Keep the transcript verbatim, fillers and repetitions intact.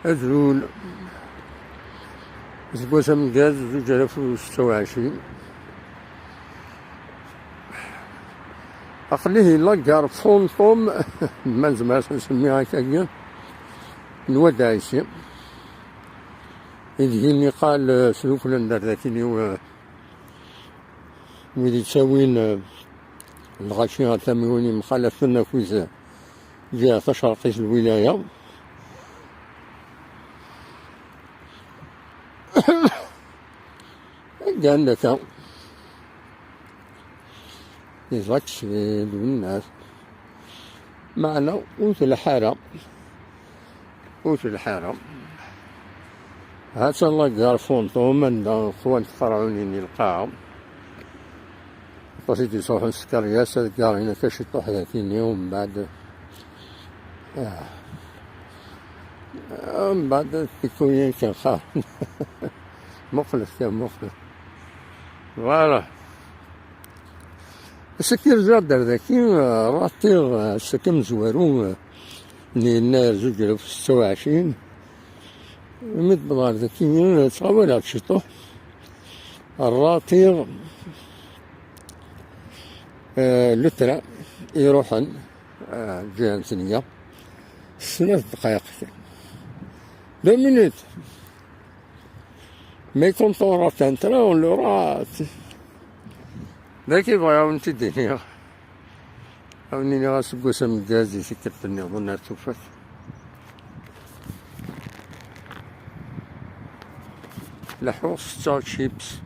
Azul. Aseggas ameggaz zuǧ alaf u setta u ɛecrin. Aql-i di la gare fantôme, ma nezmer ad s-nsemmi akkagi, n Wad Ɛisi. Ideg i niqal, eh, sduklen-d ar dakiniw, eh, wid yettawin, eh, lɣaci ar tamiwin yemxalafen akked, eh, lǧiha tacerqit n lwilaya. Gan daka. Iẓak sbid winnas. Meɛna ur telḥa ara. Ur telḥa ara. Ha-tt-an la gare fantôme anda qwant tferɛunin i lqaɛa. Aṭas i d-yettruḥun s tkeryas ad ggarin akka ciṭuḥ d akini, umbeɛd, ah, umbeɛd tikkuyin kan xaṛen. Muqlet kan, muqlet. Voilà. Ass-agi rziɣ-d ar daki, eh, ratiɣ, eh, ass-agi amezwaru, eh, n yennayer zuǧ alaf u setta u ɛecrin. Mi d-wwḍeɣ ar daki, eh, ttɣawaleɣ-d ciṭuḥ. Ratiɣ, eh, le train iruḥen, eh, lǧiha n Tneyya. Snat ddqayeq kan. Deux minutes. Mais quand on rate un train, on le rate. Dagi bɣiɣ ad wen-t-id-iniɣ. Ad wen-iniɣ aseggas ameggaz i tikkelt nniḍen ar tufat. Leḥḥuɣ setteɣ chips.